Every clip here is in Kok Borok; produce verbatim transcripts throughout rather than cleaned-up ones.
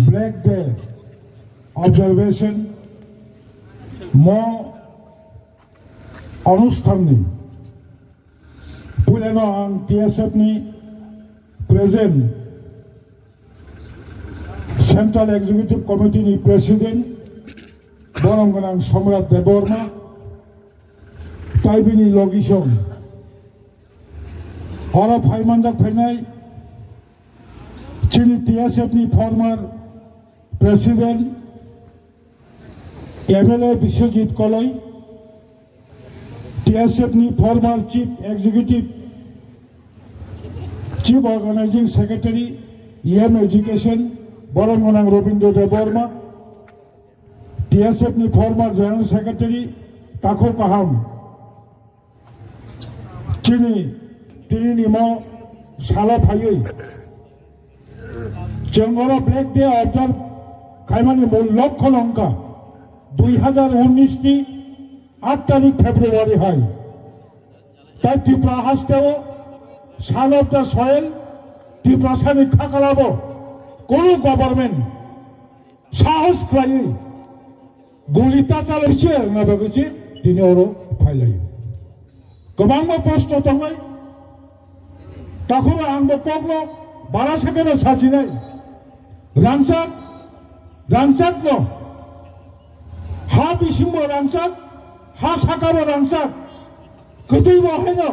Black Day observation mo onusthanni puilano ang T S F ni present Central Executive Committee ni President borom gwnang Somrat Debbarma tai bini logisong oro phai manjak phainai chini T S F ni former President M L A Biswajit Koloi, T S F ni former Chief Executive, Chief Organizing Secretary, E M Education, borom gwnang Robindra Debbarma, T S F ni former General Secretary, Takhuk Kaham, chini tini ni mo salo phaiwi chwng oro Black Day observe khaimani mul lokho no wngkha dui hazar unnish ni aat tarik February hai. Tai Tripura hasteo Son of the Soil, Tiprasani khakalabo kunu government sahos khlaiwi guli ta chalai se wngna bagwi se tini oro phailaio. Kwbangma posto tongnai. Takhoro angbo kokno bara sekeno sajinai. Rangchak, rangchakno. Ha bisingbo rangchak, ha sakabo rangchak. Kwtwi bo haino,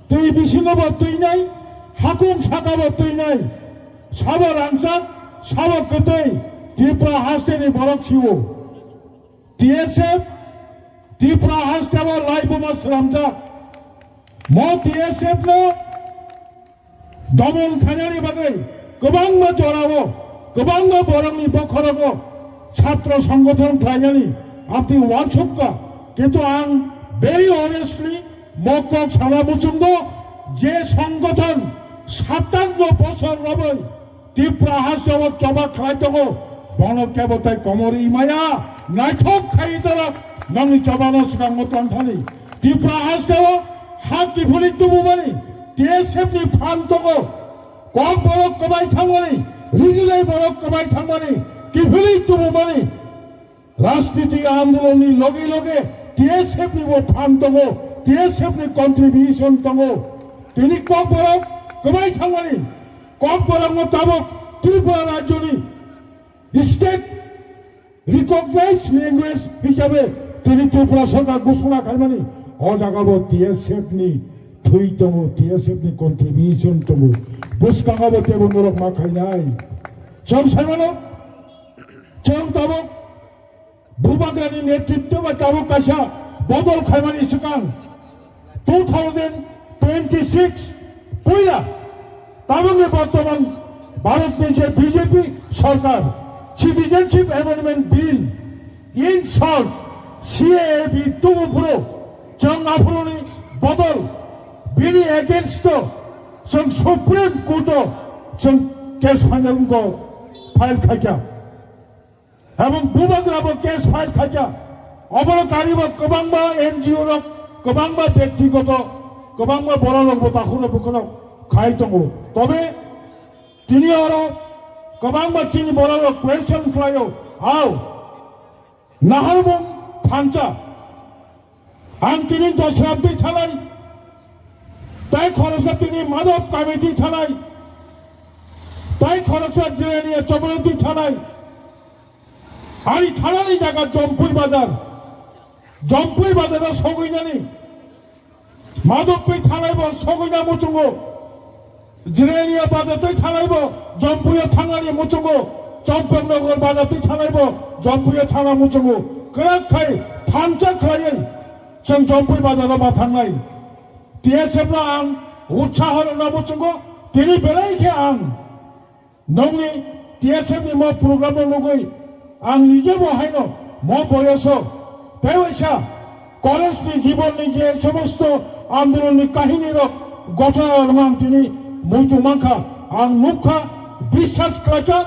twi bisingo bo twinai, hakung saka bo twinai, sabo rangchak, sabo kwtwi, Tripura hasteni borok siwo. T S F, Tripura hasteo laibuma slamjak. Mo T S F no domon khainani bagwi kwbangma jorao, kwbangma borokni bokhorogo chhatro songgothon khlainani amtwi uansukha. Kintu ang very honestly mo kok sana muchungo je songgothon satanno bosor romwi Tripura hasteo choba khlai tongo, bono kebo tai komor imaya, naithok khai dorok nongni chobano swkango tongthani. Tripura hasteo ha kiphilwi tubumani, T S F ni phan tongo, kok borok kwbai thangmani, rijilai borok kwbai thangmani, kiphilwi tubumani. Rajniti andolonni loge loge T S F ni bo phan tongo, T S F ni contribution tongo. Tini kok borok kwbai thangmani, kok borok no tabok Tripura rajyoni state recognized language hisabe tini Tripura sorkar ghoshona khaimani, o jaga bo T S F ni thwi tongo, T S F ni contribution tongo. Bwskango bo tebo norok ma khainai. Chwng saimano, chwng tabok Bubagrani netritwo bai tabuk kaisa bodol khaimani swkang two thousand twenty-six puila tabukni bortoman Bharatni je B J P sorkar Citizenship Amendment Bill, in short, C A A B tubu phuru chwng aphuruni bodol bini against o chwng Supreme Court o chwng case final wngkha file khaikha. Ebong bubagra bo case file khaikha. Obono karibo kwbangma N G O rok, kwbangma byaktigoto, kwbangma borok rok bo takhurno bukhurno khai tongo. Tobe tini oro kwbangma chini borok rok question khlaio, hao, naharmung thansa. Ang tini Dosram twi thalai, tai khoroksa tini Madhop Kami twi thalai, tai khoroksa Jirania Chobani twi thalai. Ani thanani jaga Jompui Bazar, Jompui Bazar o sogwinani Madhop twi thalai bo sogwina muchungo. Jirania bazar twi thalaibo Jompuio thangani muchungo, Champaknagar bazar twi thalaibo Jompuio thangna muchungo. Kwrak khai thansa khlaiwi chwng Jompui bazaro ma thangnai. T S F no ang utsaho rwna muchungo, tini belai khe ang nongni T S F ni mo program no nugwi ang nije bo haino mo boyoso tei waisa college ni jibon ni je somosto andolon ni kahini rok gotona rok ang tini muitu mankha, ang nukha, biswas khlaikha,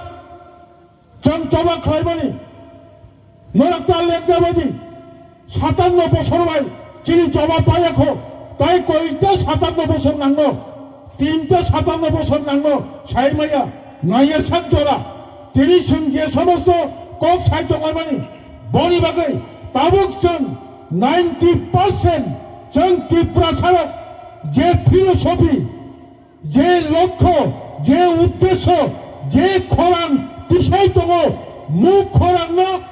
chwng choba khlaimani norok ta lekja baidi. Satanno bosor bai chini choba payakho, tai koita satanno bosor nangno, tinta satanno bosor nangno, saimaya, naiya sak jora. Tini chwng je somosto kok sai tonglaimani, boni bagwi tabuk chwng ninety percent chwng Tiprasarok je philosophy, je lokho, je uddesyo, je khorang tisai tongo, muk khorangno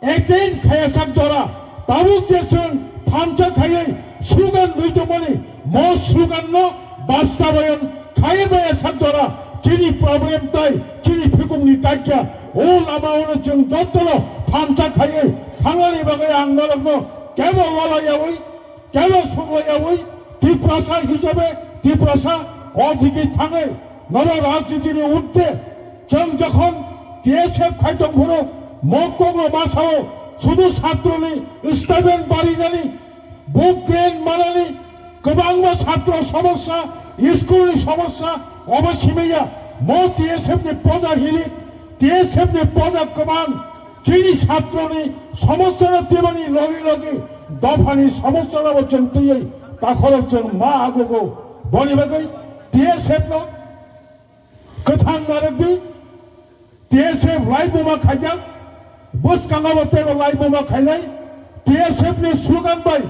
attain khaiya sak jora, tabuk je chwng thansa khaiwi slogan rwi tongmani, mo slogan no bastabayon khaiwi maya sak jora, chini problem tai chini phikungni kaikya, o lama ono chwng jotono thansa khaiwi thangnani bagwi ang norokno kebo wala yawi, kebo sugla yawi, Tiprasa hisabe Tiprasa o digi thangwi norok rajniti ni urdhwe. Chwng jokhon T S F khai tong phuru, mo kokno ma sao, sudu chatroni stipend barinani, book grant manani, kwbangma chatro somosya, school ni somosya, obo simi ya, mo T S F ni poja hilik, T S F ni poja kwbang, chini chatroni somosya no tibani logi logi, dophani somosya no bo chwng twiwi, takhoro chwng ma agogo, boni bagwi T S F no Kwthang narwkdi, T S F laibuma khaijak, bwskango bo teibo laibuma khainai, T S F ni slogan bai,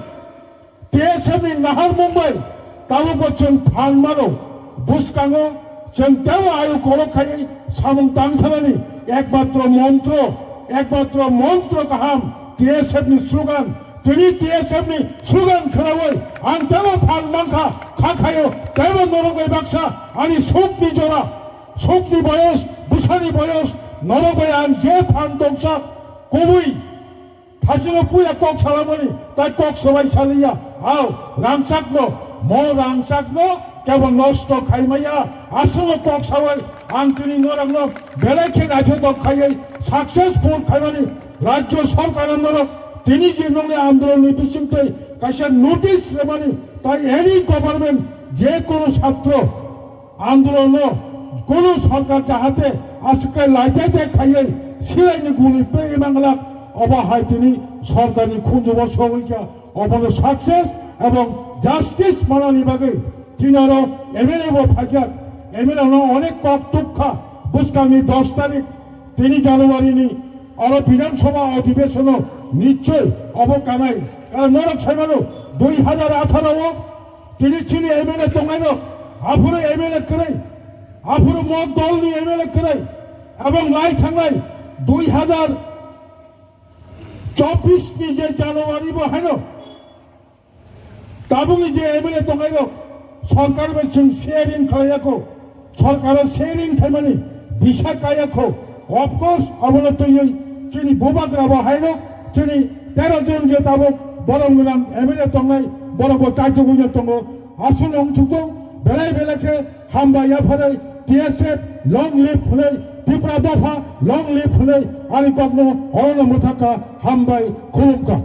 T S F ni naharmung bai, tabukbo chwng phan mano, bwskango chwng teibo ayu kolok khaiwi samung tangthanani ekmatro montro, ekmatro montro kaham T S F ni slogan, Tini T S F ni slogan khwnawi ang teibo phan mankha, kha khaio, teibo norok bai baksa ani sukni jora, sukni boyos, bwsani boyos, norok bai ang je phan tongsa kubui, thasino puila kok salamani, tai kok sabai saliya, hao, rangchakno, mo rangchakno kebo nosto khaimaya, aswkno kok sabai ang tini norokno belai khe naithotok khaiwi successful khaimani, Rajya Sarkar norok tini je nongni andolonni bisingtwi kaisa notice rimani, tai any government je kono satro andolonno kono sarkar jahate aswkhe laitete khaiwi silaini guli pegwi manglak, obo hai tini sarkarni khunjubo sogwi kha, obono success ebong justice manani bagwi tini aro M L A bo phaijak, M L A no onek kok tukha, bwskangni dos tarik tini January ni oro Bidhan Sabha Adhibeshon o nischoi obo kanai. Karon norok sai mano, dui hajar atharo o tini chini M L A tongnai rok, aphuru M L A kwrwi, aphuru mo dol ni M L A kwrwi, ebong lai thangnai dui hajar chobbish ni je January bo haino Tabukni je M L A tongnai rok, sorkar bai chwng sharing khlai ya kho, sorkar o sharing khaimani bisa kaya kho. Of course, abono twiwi chini bubagra bo haino chini tero jon je tabuk borom gwnang M L A tongnai, borok bo chaijagwi no tongo. Aswk no wngthok thung, belai belai khe hambai yapharwi T S F long live hwnwi, Tripura dopha long live hwnwi ani kokno orono mwthakha, hambai khulumkha.